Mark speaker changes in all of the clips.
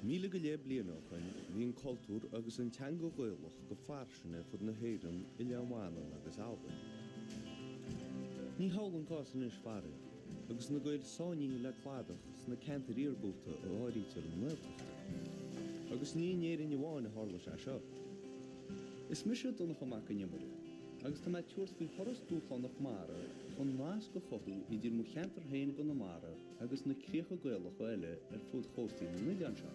Speaker 1: Míle go leith bliain ó shoin bhí an cultúr agus an teanga Ghaelach go fairsing ar fud na hÉireann, Oileán Mhanann agus Albain. Ní hamhlaidh an cás anois faraor, agus na Gaeil sáinnithe le cladach sna ceantair iargúlta a áirítear i nGaeltachtaí. Agus ní in Éirinn amháin a tharla sé seo. Is mise Donncha Mac an Iomaire, agus tá mé ag tabhairt faoi thuras dúshlánach mara chun nasc a chothú idir mo cheantar féin i gConamara agus na críocha Gaelacha eile ar fud chóstaí na n-oileán seo.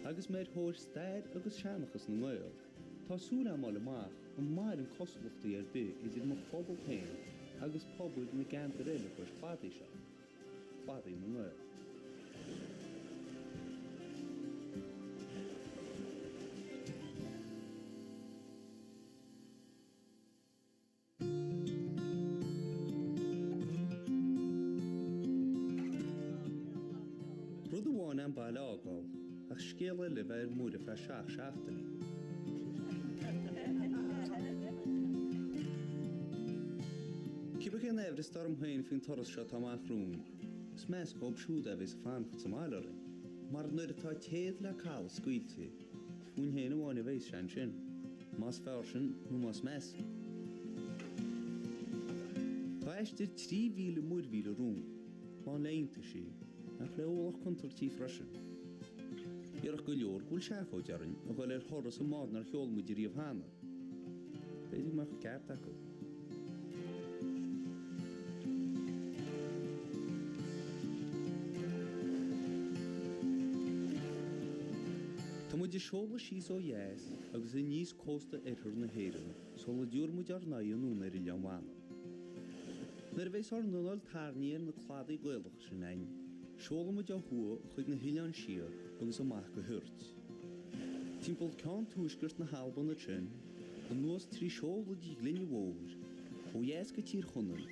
Speaker 1: Agus mé ar thóir stair agus seanchas na nGael, tá súil agam fháil amach an maireann cosúlachtaí ar bith idir mo phobal féin agus pobail na gceantar eile cois cladaigh seo, cladaí na nGael. Rud amháin é an baile a fhágáil, ach scéal eile bheith ar muir ar feadh seacht seachtainí. Cibé cén aimhreas atá orm féin faoin turas seo atá amach romhainn, is measa dhóibh siúd é a bheas ag fanacht sa mbaile orainn. Mar nuair atá téad le caladh scaoilte, Fúinn féin amháin a bheas sé ansin, más fearr sin nó más measa. Tá aistear 3,000 muirmhíle romhainn, lán le iontaisí, ach le ualach contúirtí freisin. Déarfadh go leor go bhfuil seafóid orainn a dhul ar thuras i mbád nár sheol muid ariamh cheana. B'fhéidir go mbeadh an ceart acu. Tá muid ag seoladh síos ó dheas agus aníos cósta oirthear na hÉireann sula dtabharfaidh muid ár n-aghaidh anonn ar Oileán Mhanann. Nuair a bheas ár n-anáil tarraingthe ar na cladaí Gaelacha sin againn, seolfaidh muid ó thuaidh chuig na hoileáin siar agus amach go hIrt. Timpeall ceann tuaiscirt na hAlban ansin, anuas trí Seola de Ghlinne Mhóir, ó dheas go Tír Chonaill,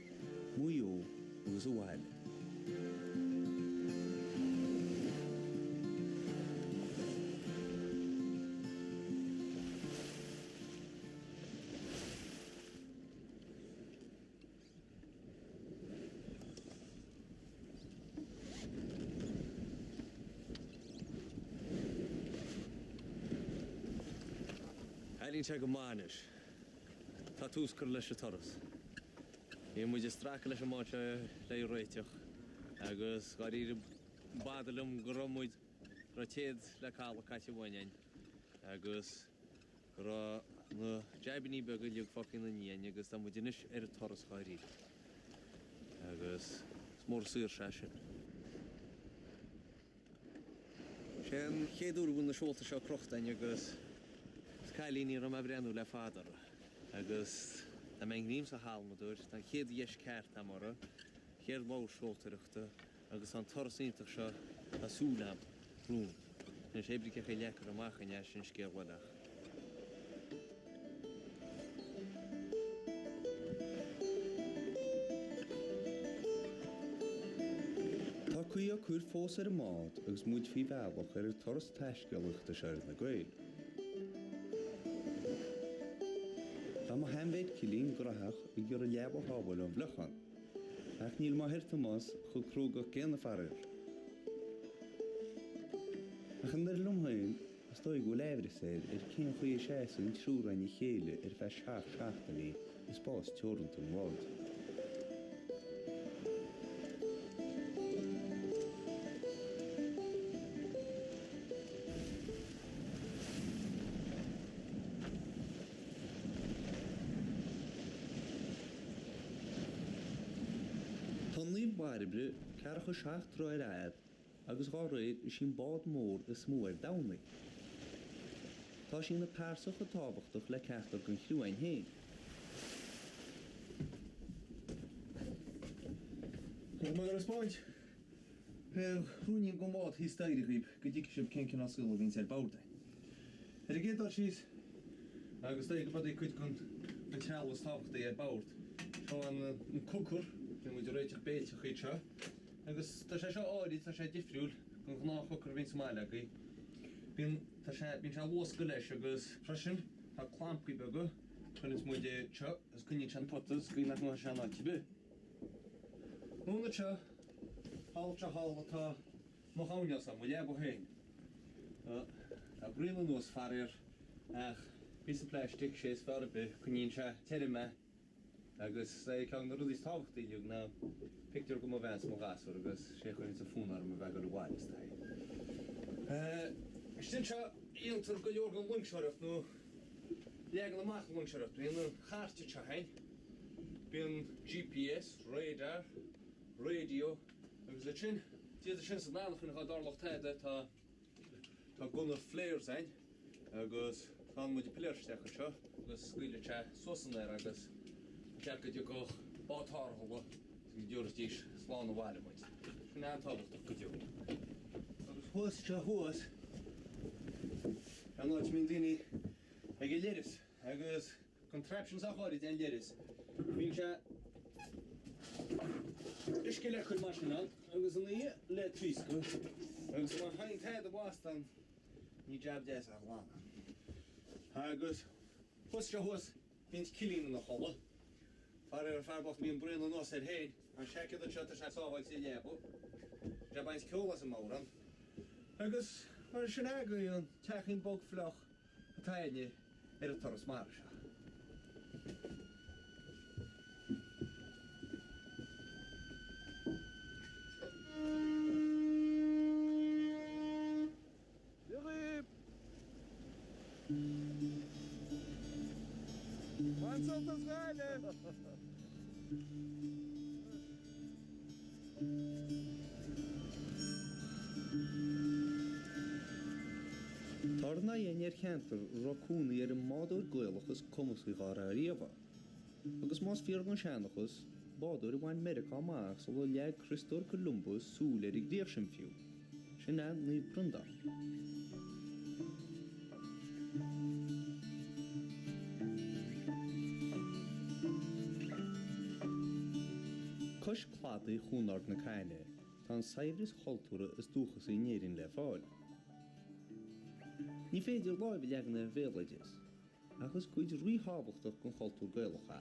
Speaker 1: Maigh Eo agus abhaile.
Speaker 2: Airíonn sé go maith anois. Tá tús curtha leis an turas. Bhí muid ag stracadh leis an mbád seo le í a réiteach agus dháiríre b'fhada liom go raibh muid, go raibh téad le caladh caite uainn againn agus go raibh na jaibiní beaga uilig fágtha ina ndiaidh againn agus tá muid anois ar an turas dháiríre agus is mór an saoirse é sin. Sé an chéad uair a bhfuil na seolta seo crochta againn agus is cailíní a raibh mé ag breathnú le fada orthu agus tá mé i ngreim sa halmadóir, tá an chéad dheis ceart agam orthu, chéad leabhar seoltóireachta agus tá an turas iontach seo, tá súil agam, romhainn. Anois, oibrigh cé chomh leacair amach againn é, sin scéal eile ach.
Speaker 1: Tá caoi á cur fós ar an mbád agus muid faoi bhealach ar an turas taiscéalaíochta seo ar na Gaeil. Tá mo sheanmhéid Cillian graitheach ag iarraidh leaba a shábháil ón bhfliuchán. Ach níl m'athair Tomás chomh cruógach céanna faraor. Ach i ndar liom féin, is dóigh go bhfuil aimhreas air ar cén chaoi a seasann an triúr againn a chéile ar feadh seacht seachtainí i spás teoranta an bháid. Tá Naomh Bairbre ceathracha seacht troigh ar fhad agus dhá réir is í an bád mór is mó ar domhan í. Tá sí ina pearsa chomh tábhachtach le ceachtar den chriú againn féin.
Speaker 2: Tá mé ag spáint ruainnín den bhád thíos staighre dhaoibh go dtuigfidh sibh cén cineál saol a bhíonns ar bord. Ar an gcéad dul síos, agus dóigh go b'fhéidir cuid den trealamh is tábhachtaí ar bord, seo an cooker, bíonn muid ag réiteach béilteachaí anseo, agus tá sé seo áirid, tá sé difriúil den ghnáth-chooker a bhíonn sa mbaile agaibh. Bíonn, tá sé, bíonn sé luasctha leis agus freisin tá clampaí beaga, cuireanns muid é anseo agus coinníonn sé an pota sa gcaoi nach ngabhfaidh sé in áit ar bith. Anonn anseo, thall anseo thall atá. Mo choinneáil-sa, mo leaba féin. Tá braon anuas, faraor, ach píosa plaistic, sé is fearr ar bith, coinníonn sé tirim é agus is é ceann de na rudaí is tábhachtaí uilig ná pictiúr de mo bhean 's mo ghasúr agus sé a chuireanns an fonn orm a bheith ag dul abhaile is dóigh. Istigh anseo dhéantar go leor den loingseoireacht nó leagan amach an loingseoireacht. Bíonn an chairt anseo féin, bíonn GPS, radar, radio agus ansin, d'fhéadfadh sin san anachain dhá dtarlódh tada tá tá gunna flares a'inn agus gabhann muid an piléar isteach anseo agus scaoileann sé suas san aer agus ba cheart go dtiocfadh bád tarrthála is go dtabharfaidís slán abhaile muid. Sin an-tábhachtach go deo. Agus thuas anseo thuas, an áit a mbíonn daoine ag an leithreas agus Contraption sách áirid é an leithreas. Bíonn sé uisce le cur mar sin ann agus ina dhiaidh le taoscadh agus má thagann tada blasta ann ní jab deas é a ghlanadh. Agus thuas anseo thuas bíonn Cillian ina chodladh. Faraor an fear bocht bíonn braon anuas air féin. An seaicéad anseo tá sé sábháilte i leaba. Tá sé ag baint ceol as an mbodhrán. Agus mar sin agaibh an teachín bog fliuch atá againne ar an turas mara seo.
Speaker 1: Dia dhaoibh! Bain sult as Gaillimh! Tá ár n-aghaidh againn ar cheantar a raibh cónaí ar an mbádóir Gaelach is cumasaí dhá raibh riamh ann. Agus más fíor don seanchas, bádóir a bhain Meiriceá amach sular leag Criostóir Columbus súil ar an gcríoch sin fiú, sin é Naomh Breandán. Cois cladaigh Chuan Ard na Caithne, tá an saibhreas chultúrtha is dúchasaí in Éirinn le fáil. Ní féidir láimh a leagan ar bhéaloideas, ach is cuid ríthábhachtach den chultúr Gaelach é,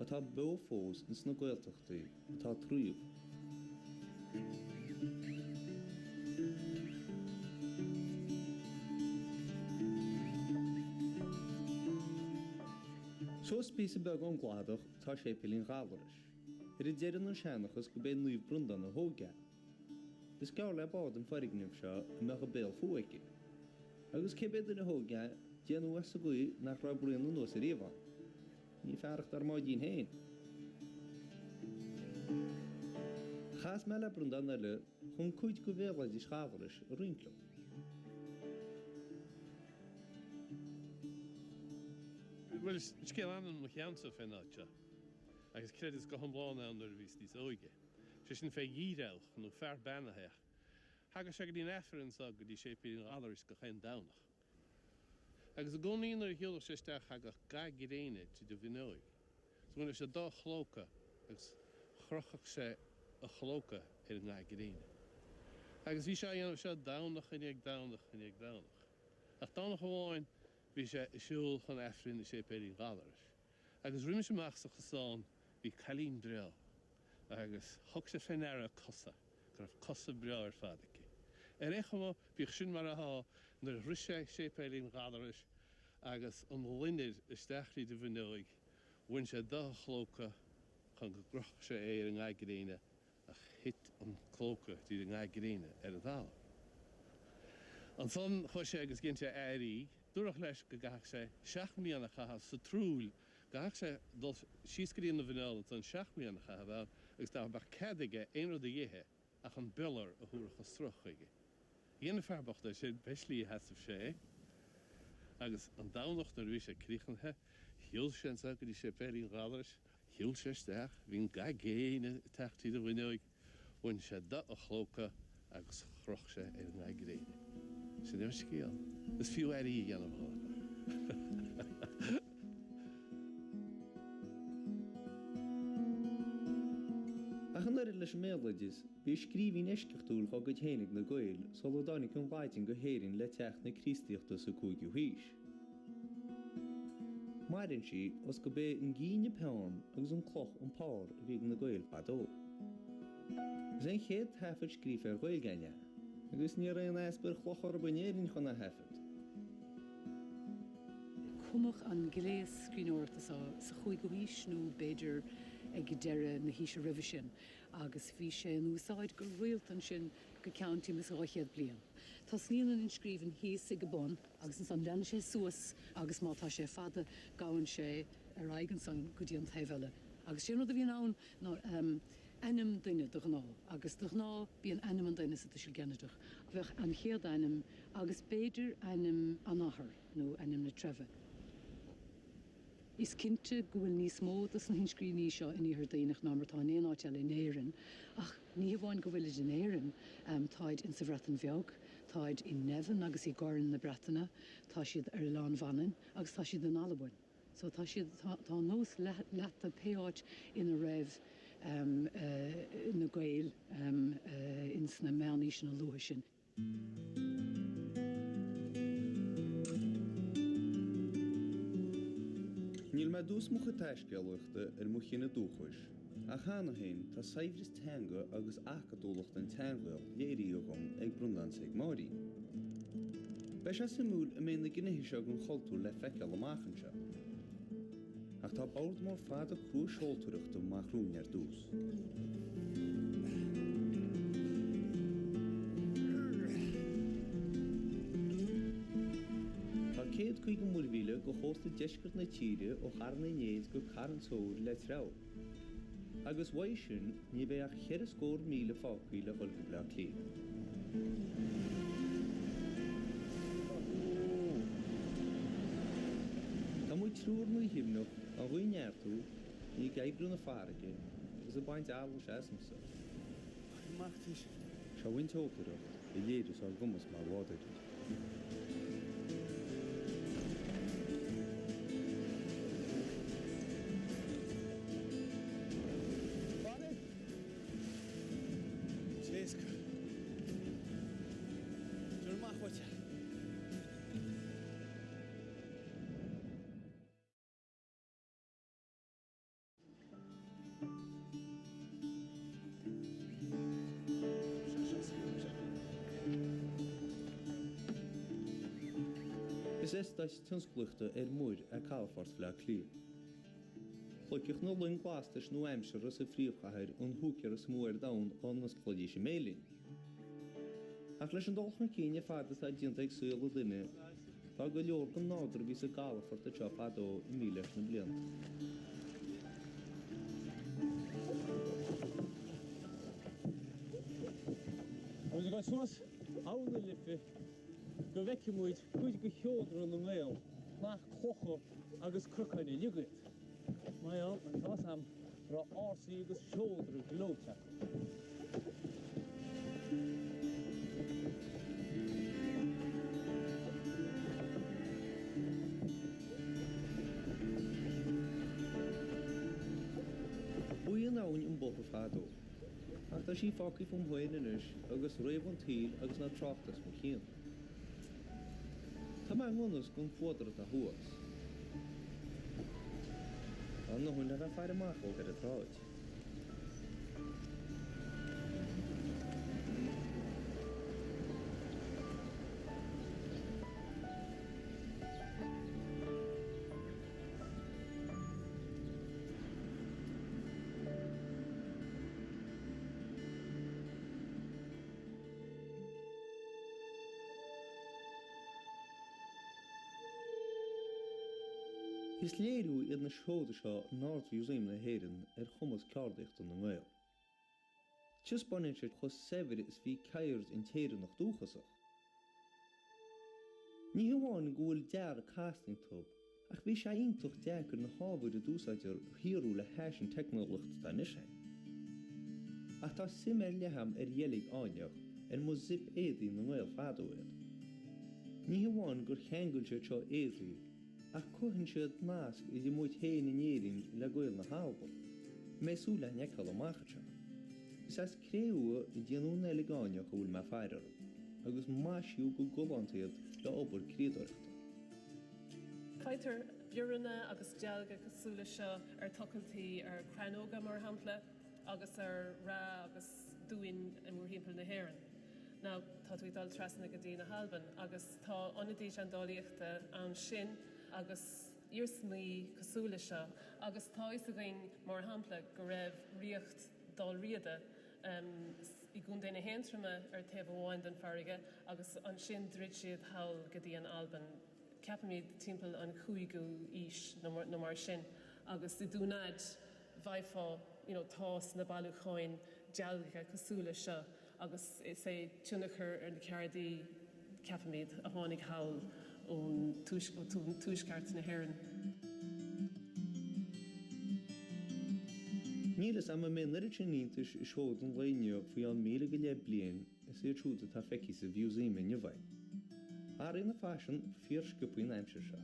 Speaker 1: atá beo fós ins na Gaeltachtaí atá tríobh. Suas píosa beag ón gcladach tá Séipéilín Ghallarais, ar a deireann an seanchas go b'é Naomh Breandán a thóg é. Is gearr le bád an foirgneamh seo a mbeadh a béal fúthu aici. Agus cibé duine a thóg é, déanadh é sa gcaoi nach raibh braon anuas ariamh ann. Ní fearacht ár mbáidín féin. Chas mé le Breandán eile chun cuid de bhéaloidis Ghallarais a roinnt liom.
Speaker 3: Bhuel, scéal ann i mo cheannsa fén áit seo, agus chreideas go hiomlán ann nuair a bhíos níos óige. Sé sin fé dhíthreabhach, nó fear beannaithe. Thagadh sé go dtí an Aifreann anso go dtí Séipéilín Ghallarais gach aon Domhnach. Agus i gcónaí nuair a shiúladh sé isteach thagadh ga gréine tríd an bhfuinneoig. So bhaineadh sé dá chlóca agus chrochadh sé a chlóca ar an nga gréine. Agus bhí sé á dhéanamh seo Domhnach i ndiaidh Domhnach i ndiaidh Domhnach. Ach Domhnach amháin bhí sé ag siúl chun Aifrinn i Séipéilín Ghallarais. Agus roimis amach sa chosán bhí cailín breá agus thug sé fé ndeara a cosa, go raibh cosa breá ar fad aici. Ar aon chuma, bíodh sin mar athá, nuair a shroich sé séipéilín Ghallarais agus an loinnir isteach thríd an bhfuinneoig, bhain sé dá chlóca chun go gcrochfadh sé é ar an nga gréine ach thit an clóca tríd an nga gréine ar an talamh. Ansan chuaidh sé agus dhein sé aithrí. Dúradh leis go gcaithfeadh sé seacht mbliana a chaitheamh sa tsrúill, go gcaithfeadh sé dul síos go dtí an mhuineál ansan seacht mbliana a chaitheamh ann agus dá mbeadh cead aige aon rud a dh'ithe ach an biolar a thabharfadh an sruth chuige. Dhein an fear bocht é sin, pé slí a sheasaimh sé é. Agus an Domhnach nuair a bhí sé críochnaithe, shiúil sé anso go dtí séipéilín Ghallarais, Shiúil sé isteach, bhí an ga gréine ag teacht tríd an bhfuinneoig, bhain sé de a chlóca agus chroch sé ar an nga gréine. Sin é an scéal. Is fiú aithrí a dhéanamh dhó.
Speaker 1: Ach an oiread leis an mbéaloideas, bhí scríbhinn eisceachtúil dá gcuid féin ag na Gaeil sula dtáinig an Laidin go hÉirinn le teacht na Críostaíochta sa 5ú haois. Maireann sí os go b'é an gín an peann agus an cloch an pár a bhí ag na Gaeil fadó. Is é an chéad taifead scríofa ar Ghaeilge againn é. Agus ní raibh aon easpa ar chlocha orthu in Éirinn chun é a thaifead.
Speaker 4: Cumadh an gléas scríbhneoireachta seo sa chúigiú haois nó b'fhéidir ag deireadh na haoise roimhe sin agus bhí sé in úsáid go rialta ansin go ceann timpeall is 200 bliain. Tosnaíonn an inscríbhinn thíos ag a bun agus ansan leanann sé suas agus má tá sé fada gabhann sé ar aghaidh ansan go dtí an taobh eile. Agus sé an rud a bhíonn ann ná ainm duine de ghnáth, agus de ghnáth bíonn ainm an duine sa tuiseal ginideach. Bheadh an chéad ainm agus b'fhéidir ainm an athar nó ainm na treibhe. Is cinnte go bhfuil níos mó dos na hinscríbhinní seo in Iarthar Duibhneach ná mar atá in aon áit eile in Éirinn, ach ní hamháin go bhfuilid in Éirinn, táid insa Bhreatain Bheag, táid i nDevon agus i gCorn na Breataine, tá siad ar Oileán Mhanainn agus tá siad in Albain. So tá siad, tá, tá an nós leata pé áit ina raibh na Gaeil ins na meánaoiseanna luatha sin.
Speaker 1: Níl mé i dtús mo chuid taiscéalaíochta ar mo chine dúchais, ach cheana féin tá saibhreas teanga agus acadúlacht an tSean-Ghael léirithe agam ag Breandán 's ag Máirín. Beidh sé suimiúil an mbeidh na gnéithe seo den chultúr le feiceáil amach anseo. Ach tá bord mór fada crua seoltóireachta amach romhainn ar dtús. Tá 150 muirmhíle de chósta deisceart na tíre ó Charn Uí Néid go Carn Sóir le treabhadh. Agus uaidh sin ní bheidh ach cheithre scór míle fágtha le dhul go Bleá Cliath. Tá muid triúr maoithneach, an ghaoth ag neartú, í ag oibriú na farraige agus ag baint allais asamsa. Seo an tseoltóireacht a léirios ár gcumas mar bhádóirí. Is eastát tionsclaíochta ar muir é Calafort Bhaile Átha Cliath. Shloigfeadh na loing lastais nua-aimseartha sa phríomhchathair an húicéir is mó ar domhan dá n-osclóidís a mbéil linn. Ach leis an dul chun cinn ar fad atá déanta ag saol an duine, Tá go leor den nádúr a bhí sa gcalafort anseo fadó imithe leis na blianta.
Speaker 2: Táimid ag dul suas Abhainn na Life go bhfeicfidh muid cuid de sheodra na nGael nach clocha agus cnocáin uilig iad. Mar gheall, tá fhios a'm go raibh ársaí agus seodra gleoite acu.
Speaker 1: Ba í an abhainn an bóthar fadó, ach tá sí fágtha fúm féin anois agus réabadh an tsaoil agus na tráchta os mo chionn. Tá mé i ngan fhios don fuadar atá thuas. Tá a ndóthain le bheith ag faire amach ar an tsráid. Is léiriú iad na seoda seo in Ard-Mhúsaem na hÉireann ar chumas ceardaíochta na nGael. Taispeánann siad chomh saibhir is bhí ceird an tÉireannach dúchasach. Ní hamháin go bhfuil dearadh casta iontu, Ach bhí sé iontach deacair na hábhair a d'úsáideadar a shaothrú le hais an teicneolaíocht atá anois againn. Ach tá suim ar leith agam ar dheilg fháinneach ar mba zip éadaí na nGael fadó iad. Ní hamháin gur cheangail siad seo éadaí ach cothaíonn siad nasc idir muid féin in Éirinn le Gaeil na hAlban, a mbeidh súil againn a fheiceáil amach anseo. Is as cré-umha a déanadh an dheilg fháinneach a bhfuil mé ag faire orthu, agus maisíodh go galánta iad le obair criadóireachta.
Speaker 5: Faightear bioranna agus dealga cosúil leis seo ar tochailtí ar chrannóga, mar shampla, agus ar ráth agus dúin mórthimpeall na hÉireann. Now, tá tú ag dul trasna go dtí na hAlban agus tá ionadaí seandálaíochta ann sin agus iarsmaí cosúil le seo agus tá fhios againn, mar shampla, go raibh ríocht Dál Riada i gContae na hAontroma ar taobh amháin den farraige agus ansin dhruid siad thall go dtí an Albain, ceapaimid timpeall an chúigiú aois nó mar sin agus i Dún Aid bhfaighfeá you know tá sna bailiúcháin dealga cosúil le seo agus is é tionchar ar na ceardaí, ceapaimid, a tháinig thall ón tuaisceart na hÉireann.
Speaker 1: Níl fhios a'm an mbeidh an oiread sin iontais i seoda an lae inniu faoi cheann 1000 bliain is iad siúd atá feicthe sa mhúsaem inniu é. Athraíonn na faisin fíorsciobtha an aimsir seo.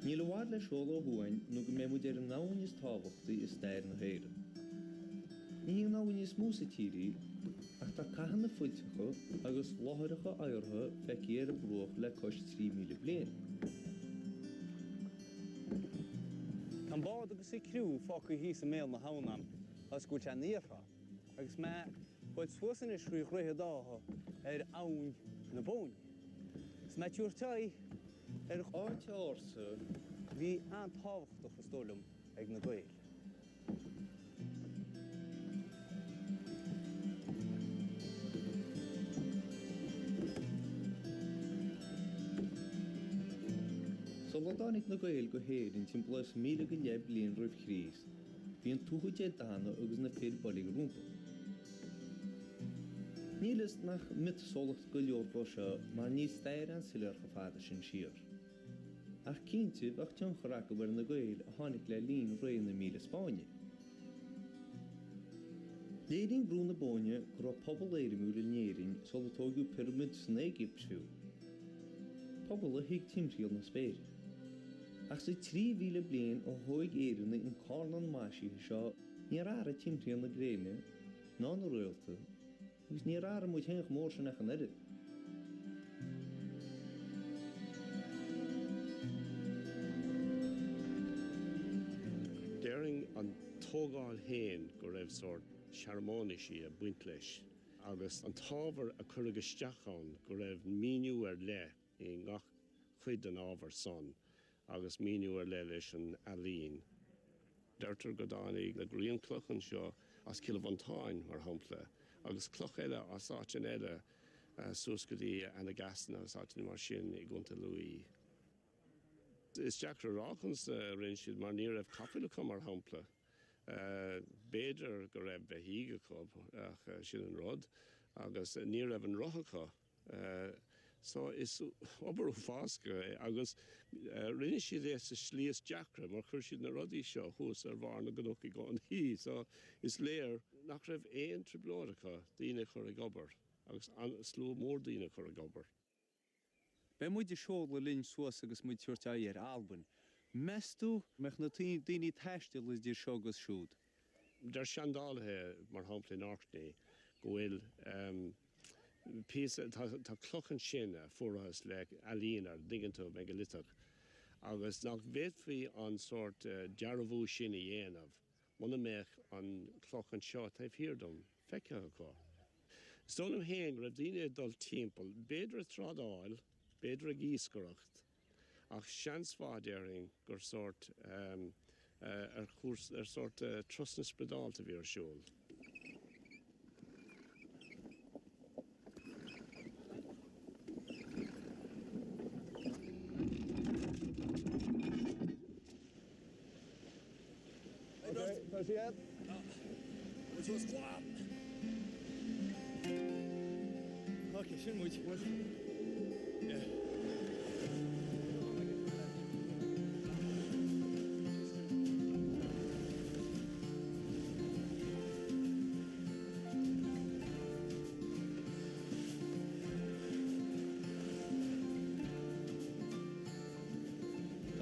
Speaker 1: Níl i bhfad le seoladh ó thuaidh nó go mbeidh muid ar an abhainn is tábhachtaí i stair na hÉireann. Ní hí an abhainn is mó sa tír í, ach tá cathanna fuilteacha agus láithreacha adhartha feicthe ar a bruach le cois 3,000 bliain.
Speaker 2: Tá an bád agus an criú fágtha thíos i mbéal na habhann a'm agus go bhfuil sé ina iarthrá, agus mé ag gabháil suas anois faoi Dhroichead Átha ar Abhainn na Bóinne. Is mé ag tabhairt aghaidh ar
Speaker 1: áit ársa
Speaker 2: a bhí an-tábhachtach, is dóigh liom, ag na Gaeil.
Speaker 1: Sula dtáinig na Gaeil go hÉirinn timpeall is 1000 go leith bliain roimh Chríost, bhí an Tuatha Dé Danann agus na Fir Bolg rompu. Níl fhios nach miotaseolaíocht go leor dhó seo mar níl stair an-soiléir chomh fada sin siar. Ach cinnte bheadh tionchar acu ar na Gaeil a tháinig le linn ré na Míle Spáinne. Léiríonn Brú na Bóinne go raibh pobal éirimiúil in Éirinn sular tóigeadh pirimid san Éigipt fiú. Pobal a thuig timthriall na spéire. Ach sa 3,000 bliain ó thóig Éireannaigh an carnán maisithe seo níor athraigh timthriall na gréine ná na réalta, Agus níor athraigh muid féin chomh mór sin ach an oiread.
Speaker 6: Déarfainn an tógáil féin go raibh sórt searmanas ag baint leis agus an t-ábhar a cuireadh isteach ann go raibh míniú ar leith i ngach cuid den ábhar san agus míniú ar leith leis an ealaín. Deirtear go dtáinig na grianchloch anseo as Cill Mhantáin, mar shampla, agus cloch eile as áiteanna eile suas go dtí Annagassan agus áiteanna mar sin i gContae Lú. Is deacair a rá conas a rinne siad mar ní raibh capaill acu, mar shampla. B'fhéidir go raibh beithígh acu ach sin an rud agus ní raibh an roth acu. So is obair uafásach é agus rinne siad é sa slí is deacra mar chuir siad na rudaí seo thuas ar bharr na gcnoc i gcónaí. So is léir nach raibh aon trioblóid acu daoine a chur ag obair agus slua mór daoine a chur ag obair.
Speaker 2: Beidh muid ag seoladh linn suas agus muid ag tabhairt aghaidh ar Albain. Meas tú an mbeadh na daoine ag taisteal idir seo agus siúd?
Speaker 6: Deir seandálaithe, mar shampla in Orkney, go bhfuil píosa, tá cloch ansin a fuarathas le ealaín air, an dtuigeann tú, meigiliteach, agus nach bhféadfaí an sórt dearbhú sin a dhéanamh muna mbeadh an chloch anseo taobh thiar dom feicthe acu. Is dóigh liom féin go raibh daoine ag dul timpeall, b'fhéidir ag trádáil, b'fhéidir ag iascaireacht, Ach seans mhaith, déarfainn, gur sórt ar chúrsa, ar sórt turasanna spioradálta a bhí ar siúl.
Speaker 2: Tá siad. Suas glan. Ok, sin muid. Yeah.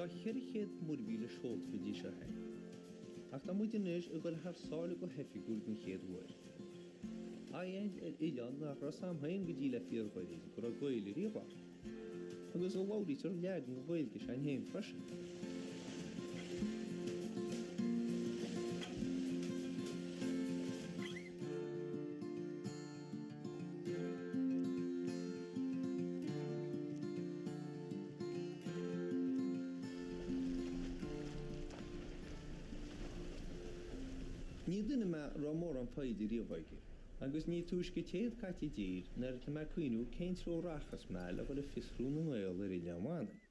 Speaker 1: Tá 400 muirmhíle seolta go dtí seo againn. Ach tá muid anois ag dul thar sáile go hoifigiúil den chéad uair. Aghaidh ar oileán nach raibh 's a'm féin go dtí le fíorghairid go raibh Gaeil ariamh orthu. Agus a labhraítear leagan Gaeilge s'againn féin freisin. Ní duine mé a raibh mórán foighde riamh aige, agus ní túisce téad caite i dtír ná tá mé ag cuimhniú cén treo a rachas mé le dhul ag fiosrú na nGael ar Oileán Mhanann.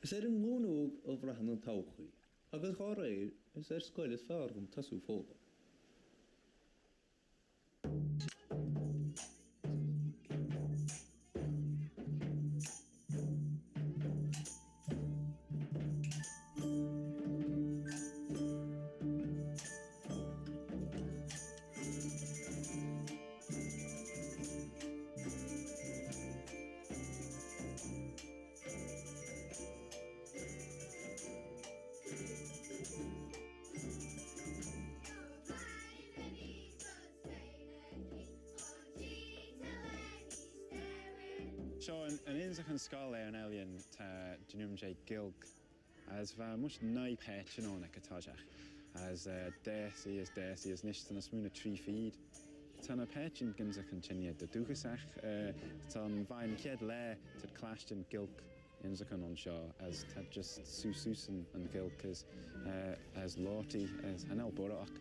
Speaker 1: Is ar an nglúin óg a bhraitheann an todhchaí, agus dhá réir, is ar scoil is fearr dhom tosú ag foghlaim.
Speaker 7: Seo an inseachan scoil ar an eilean ta dnúm sé Gailg as bha muis naoi péitinn ann ag atá-seach as déasaí as déasaí as nis tá na smúna trí fíd. Tá na péitinn ginseachan tinne de dúchasach tá an bhain chéad le tá claistin Gailg inseachan anseo as tá just sú súsan an Ghailg as as láti as hanel borach.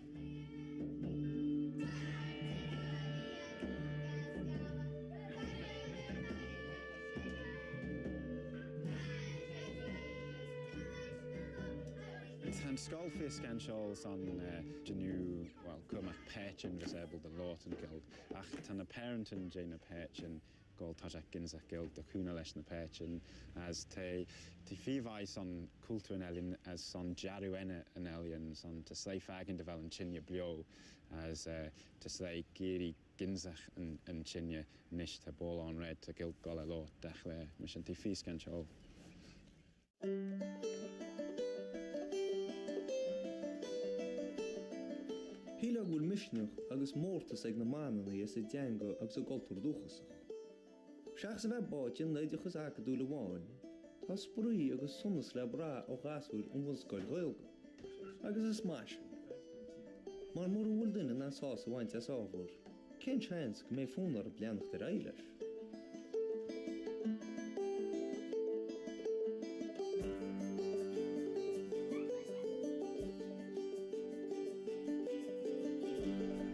Speaker 7: Tá an scoil fé scanseáil san dnú well cumach péitinn gus able de lot an Ghailg ach tá na parentin dé na péitinn gol tá sé ginseach Gaeilge do chúna leis na péitinn as té tí fíomhaith san cultúr an eilean as san dearadh eine an eilean san tá slé fagin de bheil an tine bleo as tá slé géirí ginseach an tine anois tá ból an red tá Gaeilge gol lo dech le mar sin tí fís gan seol.
Speaker 1: Shílfeá go bhfuil misneach agus mórtas ag na Manannaigh as a dteanga agus a gcultúr dúchasach. Seachas a bheith báite in oideachas acadúil amháin, tá spraoi agus sonas le brath ó ghasúir an bhunscoil Ghaeilge. Agus is maith sin. Mar mura bhfuil duine in ann sásamh a bhaint as ábhar, Cén seans go mbeidh fonn orthu leanacht ar aghaidh leis?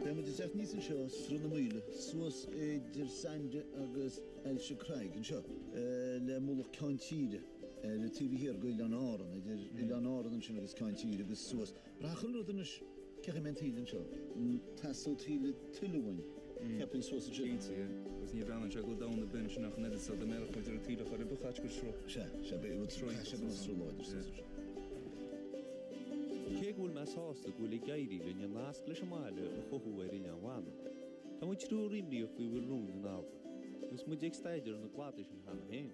Speaker 8: Beidh muid ag teacht aníos anseo, Sruth na Maoile, suas idir Sande agus Aillte Craig anseo, le mullach Ceann Tíre ar an taobh thiar d'Oileán Árann, idir Oileán Árann ansin agus Ceann Tíre agus suas. Braitheann rud anois, cén chaoi a mbeidh an taoille anseo? An teastódh taoille tuilleadh uainn, cheapfainn, suas ansin.
Speaker 2: Cinnte, yeah. Agus ní bhreathnaíonn sé go bhfuil domhan ar bith ansin ach an oiread so dá mbéarfadh muid ar an taoille chor ar bith chaite gur sruth.
Speaker 8: Sea, sea, beidh, bhuel, caithfidh sé go mbeadh sruth láidir suas ansin.
Speaker 1: Cé go bhfuil mé sásta go bhfuil ag éirí linn an nasc leis an mbaile a chothú ar Oileán Mhanann, tá muid triúr imníoch faoi a bhfuil romhainn in Albain, agus muid ag staidéar na gcladaí sin cheana féin.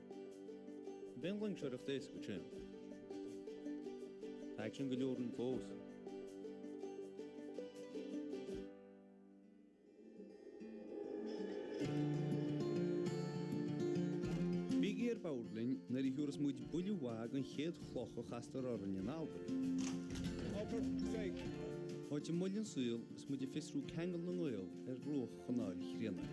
Speaker 1: An mbeidh an loingseoireacht éasca ansin? Tá aicsean go leor ann fós. Bígí ar bord linn nuair a thiúrfas muid buille mhaith den chéad chloch a chastar orainn in Albain. Áit a moilleann an saol is muid ag fiosrú ceangal na nGael ar bhruach Chanáil Chrianna.